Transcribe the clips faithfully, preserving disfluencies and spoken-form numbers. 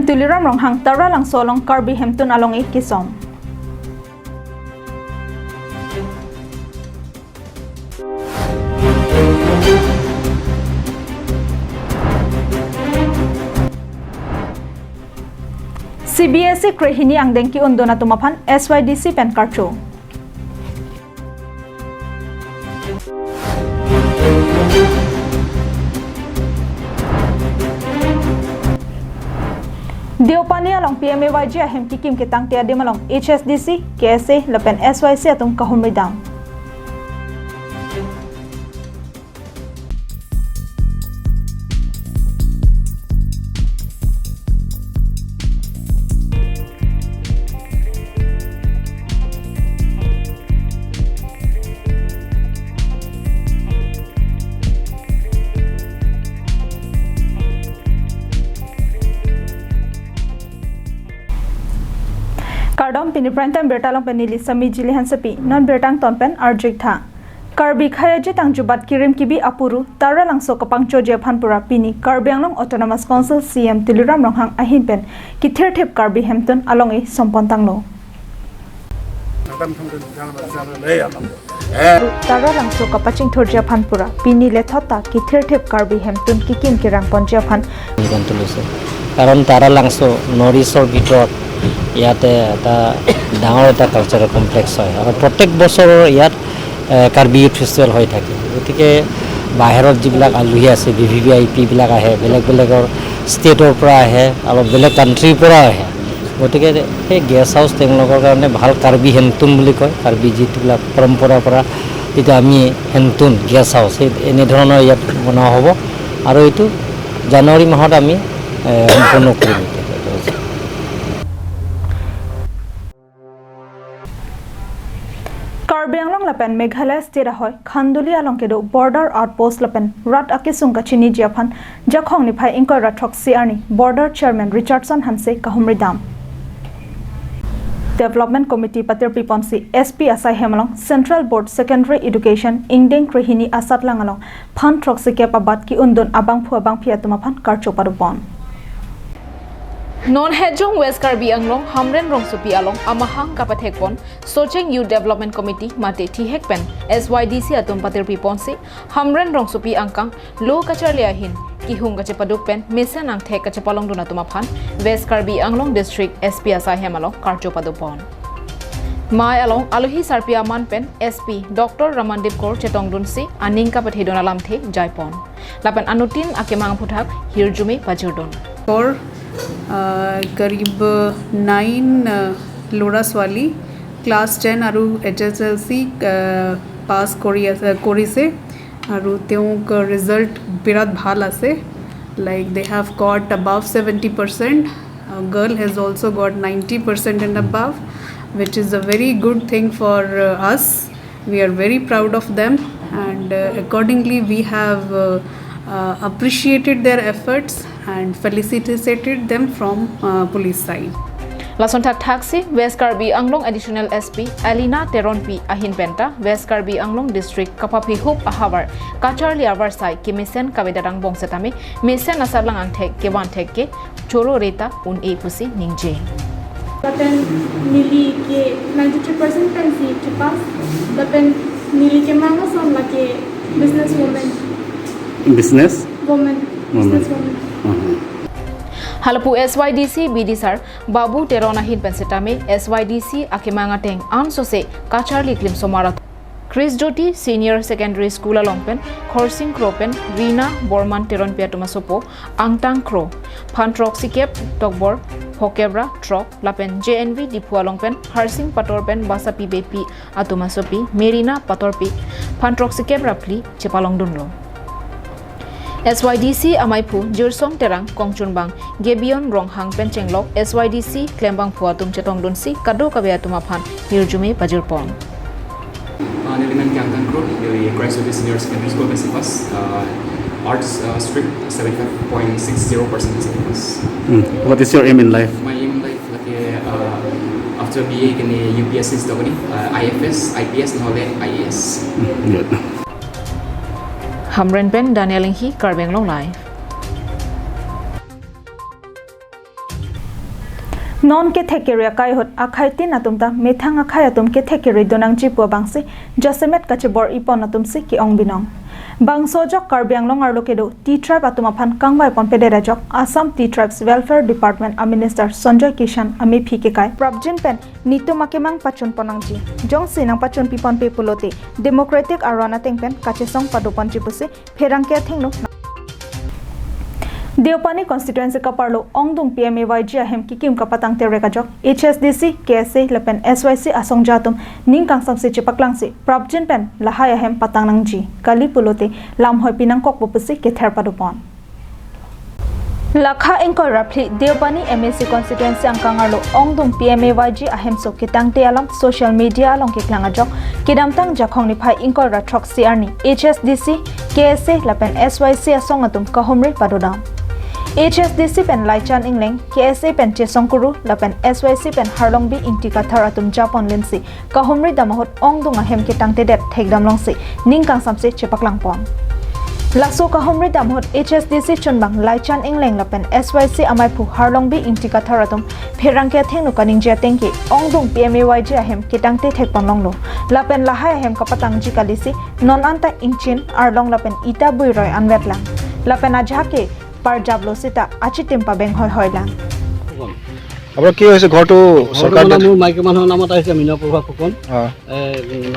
Tuliram Ronghang Taralangso along Karbi Hemtun along-i kesom. C B S E krehini angdeng ki-undun atum aphan S Y D C pen karcho. Deopani along P M A Y G ahem kekim ketangte adim along H S D C, K S A lapen S Y C atum kahumri dam. Kardom, pini Prime Time birta along pen neli Sami Jili Hansepi, non birta angton pen arju-ik tha. Karbi Khei Aje Tangjubat Kirim Kibi Apuru Taralangso kapangchoji aphan pura pini Karbi Anglong Autonomous Council C E M Tuliram Ronghang ahin pen kithirthip Karbi Hemtun along-i sompon tanglo. Taralangso kapachingthurji aphan pura pini lethot ta kithirthip Karbi Hemtun kekim kerangponji aphan নিৰ্বাচন তুলিছে। কাৰণ তাৰালাংছ নৰ্থ ইষ্টৰ ভিতৰত ইয়াতে এটা ডাঙৰ এটা কালচাৰেল কমপ্লেক্স হয় আৰু প্ৰত্যেক বছৰৰ ইয়াত এ, কাৰ্বি ইউথ ফেষ্টিভেল হৈ থাকে। গতিকে বাহিৰত যিবিলাক আলহী আছে, ভি ভি ভি আই পিবিলাক আহে, বেলেগ বেলেগৰ ষ্টেটৰ পৰা আহে, অলপ বেলেগ কাণ্ট্ৰিৰ পৰাও আহে। গতিকে সেই গেষ্ট হাউচ তেওঁলোকৰ কাৰণে ভাল কাৰ্বি হেমটুন বুলি কয়। কাৰ্বি যিবিলাক পৰম্পৰাৰ পৰা যিটো আমি হেমটুন গেষ্ট হাউচ, সেই এনেধৰণৰ ইয়াত বনোৱা হ'ব আৰু এইটো জানুৱাৰী মাহত আমি, এ, সম্পূৰ্ণ কৰিম। Karbi Anglong lapen Meghalaya state ahoi Khanduli along kedo border outpost lapen rat akesung kachiniji aphan Jakhong niphai ingkoi ra throksi arni border chairman Richardson Hanse kahumri dam. Development Committee patirpiponsi S P asai hem along Central Board Secondary Education ingdeng krehini asatlang along phan throksikep abat ki-undun abangphu abangphi atum aphan karcho padopon. Non Hejong West Karbi Anglong Hamren Rongsopi along amahang kapathekpon Socheng Youth Development Committee mate thihek pen S Y D C atum patirpiponsi Hamren Rongsopi angkang lo kacharli ahin kehung kachepaduk pen mesen angthek kachepalongdun atum aphan West Karbi Anglong District S P asai hem along karcho padopon. Mai along alohi sarpi aman pen S P Doctor Ramandip Kro chetongdunsi aning kapathedun alamthe jaipon. Lapen anuttin akemang aphuthak hirjume pajirdun. For, uh, karib nine, uh, lora swali class ten aru H S L C, uh, pass kori ase, korise. Aru teok result birat bhal ase, like, they have got above seventy percent. A girl has also got ninety percent and above, which is a very good thing for, uh, us. We are very proud of them, and, uh, accordingly, we have, uh, uh, appreciated their efforts and felicitated them from, uh, police side. Lason thakthaksi West Karbi Anglong Additional S P Alina Teronpi ahin penta West Karbi Anglong District kapaphihup ahavar kacharli avarsai kemesen kavedet angbong setame mesen asatlang angthek kevan thek ke choro reta un-e pusi ningje. Lapen neli ke ninety-three percent pensi kepass. Lapen neli kemang ason lake business woman. Business? Woman. Woman. Business woman. Uh-huh. Halapu S Y D C B D sir Babu Teron ahin pen setame S Y D C akemang ateng ansose kacharli klim somar atum. Chris Jyoti Senior Secondary School along pen Khorsing Kro pen Rina Borman Teronpi atum asopo angtang Kro, phan throksikep tokbor phokep ra throk, lapen J N V Diphu along pen Harsing Pator pen Basapi Beypi atum asopi Merina Patorpi, phan throksikep ra phli chepalongdunlo. S Y D C amaiphu Jirsong Terang kongchunbang Gebion Ronghang pen chenglok S Y D C klembangphu atum chetongdunsi kadokave atum aphan hirjume pajirpon. Uh, neli men ke angtang Kro, neli Christ Jyoti Senior Secondary School pensi pass, uh, Arts, uh, stream seventy-five point six zero percent pensi pass. Hmm. What is your aim in life? My aim in life, lake, uh, after B A ke ne U P S C si dokok ni, uh, I F S, I P S, nohole I A S. Hmm, good. Hamren pen Daniel Inghi, Karbi Anglong Live. Non kethek kere akai ahut akhaitin atum ta methang akhai atum kethek kere donangji pu abangsi jasemet kachebor-ipon atumsi ke-ong binong. Bangso ajok Karbi Anglong arlo kedo T-Tribe atum aphan kangvai ponpedet ajok Assam T-Tribes Welfare Department a Minister Sanjoy Kishan amephi kekai prapjin pen netum akemang pachun ponnangji. Jongsi nangpachunpi ponpe pulote democratic aron ateng pen kachesong padoponji pusi pherangke athengno. Deopani constituency kaparlo ongdung P M A Y G ahem kekim kapatang terek ajok H S D C, K S A lapen S Y C asongja atum ning kangsamse chepaklangsi prapjin pen lahai ahem patang nangji kali pulote lamhoi pinangkokpo pusi kether padopon. Lakha ingkoi ra phli Deopani M A C constituency angkang arlo ongdung P M A Y G ahemso ketangte alam social media along keklang ajok kedamtang Jakhong niphai ingkoi ra throksi arni H S D C, K S A lapen S Y C asong atum kahumri padodam. H S D C pen Laichan Engleng, K S A pen Chesong Kuru lapen S Y C pen Harlongbi Ingti Kathar atum japon linsi kahumri dam ahut ongdung ahem ketangtedet thekdam longsi ning kangsamse chepaklangpon. Laso kahumri dam ahut H S D C chunbang Laichan Engleng lapen S Y C amaiphu Harlongbi Ingti Kathar atum pherangke athengno kaningje ateng ke ongdung P M A Y G ahem ketangte thekpon longlo. Lapen lahai ahem kapatangji kalisi non anta ingchin arlong lapen ita buiroi anvet lang. Lapen ajahak ke parjaplo seta achitim pabeng hoihoi lang. আপোনাৰ কি হৈছে? ঘৰটো ঘৰটো চৰকাৰ মানে দিলে? মোৰ মাইকী মানুহৰ নামত আহিছে, মীনা প্ৰভা ফুকন। অ। এ,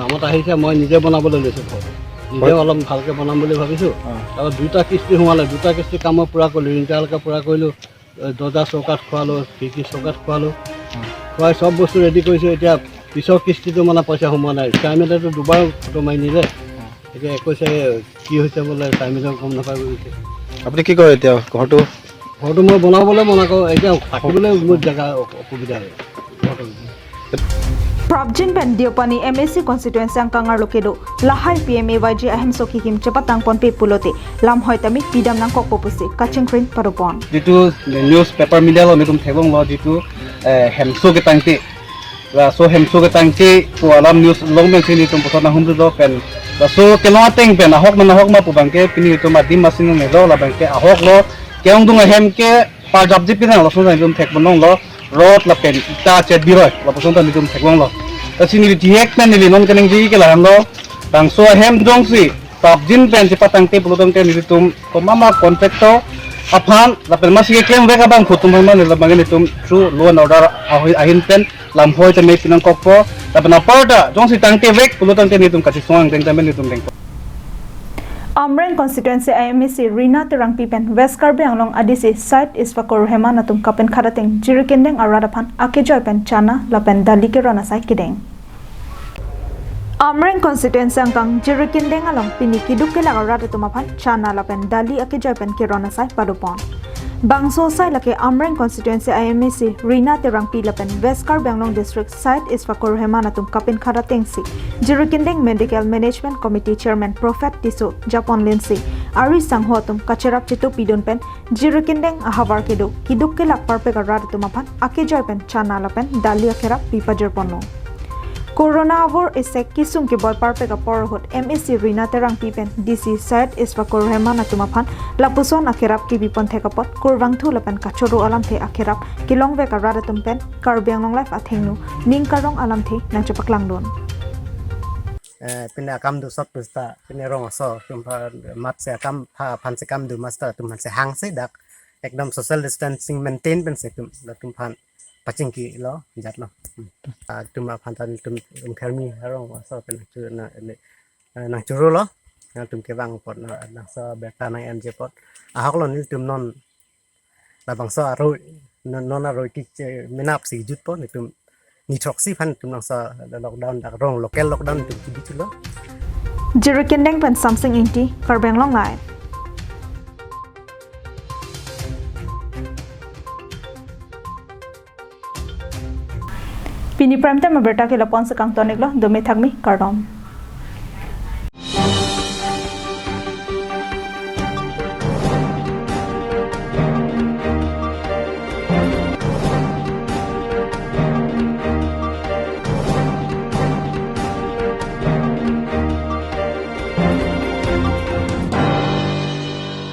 নামত আহিছে, মই নিজে বনাবলৈ লৈছো ঘৰ। নিজে হয়। অলপ ভালকে বনাম বুলি ভাবিছো। অ। তাৰপৰা দুটা কিস্তি সোমালে, দুটা কিস্তি কাম মই পূৰা কৰিলো, ইণ্টাৰলকে পূৰা কৰিলো, এ, দৰ্জা চৌকাঠ খোৱালো, খিৰিকী চৌকাঠ খোৱালো। অ। খোৱাই চব বস্তু ৰেডি কৰিছো। এতিয়া পিছৰ কিস্তিটো মানে পইচা সোমোৱা নাই। চেয়াৰমেনেতো দুবাৰ ফটো মাৰি নিলে। অ। এতিয়া একৈছে কি হৈছে বোলে, টাইমিঙত গম নাপায় বুলিছে। আপুনি কি কৰে এতিয়া ঘৰটো? ঘৰটো মই বনাবলৈ মন আকৌ, এতিয়া থাকিবলৈ মোৰ জেগা অ-, অসুবিধা হয় ঘৰটো। Prabjin pen Deopani M A C constituency angkang arlo kedo lahai P M A Y G ahemso kekim chepatang ponpe pulote lamhoi tame pidam nangkokpo pusi kachingkring padopon. Jitu news paper media lo netum theklonglo jitu, eh, hemso ketangte. Laso hemso ketangte pu alam news along pensi netum puthot nanghumrilo pen. Laso kelong ateng pen ahok ma nahok ma pu abangke pini netum adim asin nelo labangke ahok lo, ke-ongdung ahem ke parjapji pinang laso netum thekpon longlo, rod lapen ita chet biroi lapuson ta netum theklonglo. Lasi neli tihek pen neli non keningje ke lahenlo, bangso ahem jongsi prabjin pen chepatangte pulo tangte netum komat ma contractor aphan lapen masi keklemvek abang phutum aphan ma neli labang netum through law and order ahin pen lamhoi tame pinangkokpo, lapen aparta jongsi tangtevek pulo tangte netum kachesong angdeng tame netum dengpo. Amreng constituency I M A C Rina Terangpi pen West Karbi Anglong A D C Syed Isfakor Rahman atum kapenkhat ateng Jirikindeng arat aphan akejoi pen chana lapen dali keron asai kedeng. Amreng constituency angkang Jirikindeng along pini keduk kelak arat atum aphan chana lapen dali akejoi pen keron asai padopon. Bangso asai lake Amreng constituency I M A C Rina Terangpi lapen West Karbi Anglong district Syed Isfakor Rahman atum kapenkhat atengsi Jirikindeng Medical Management Committee Chairman Prophet Tisso japon linsi ari sangho atum kacherap chitu pidun pen Jirikindeng ahavar kedo keduk kelak parpek arat atum aphan akejoi pen chana lapen dali akerap pipajirponlo. Corona avur isek kesung keboi parpek apor ahut M A C Rina Terangpi pen D C Syed Isfakor Rahman atum aphan lapuson akerap kebipon thek apot kurvangthu lapen kachoro alamthe akerap kelongvek arat atum pen Karbi Anglong Live athengno ning karong alamthe nangchepaklangdun. Eh, pini akam dusot pusta, pini rong aso, atum aphan, mat se akam pha, aphan se akam do masta, atum aphan se hang se dak, ekdom social distancing maintain pen se atum, atum aphan pachingkilo, jatlo. Hmm. Ah, atum aphan ta netum, um, khermi, rong aso pen chu na, ne, eh, nangchorolo, atum kevang apot na, nangso berta nang-en je apot. Ahok lo netum non labangso aroi, non, non aroi kik che menap si jutpo netum ni throksi aphan netum nangso lockdown dak rong local lockdown netum kebi thulo. Jirikindeng pen Samsing Ingti, Karbi Anglong Live. Pini prime time abirta ke lapu-an si kangton-iklo, dome thakmi, kardom.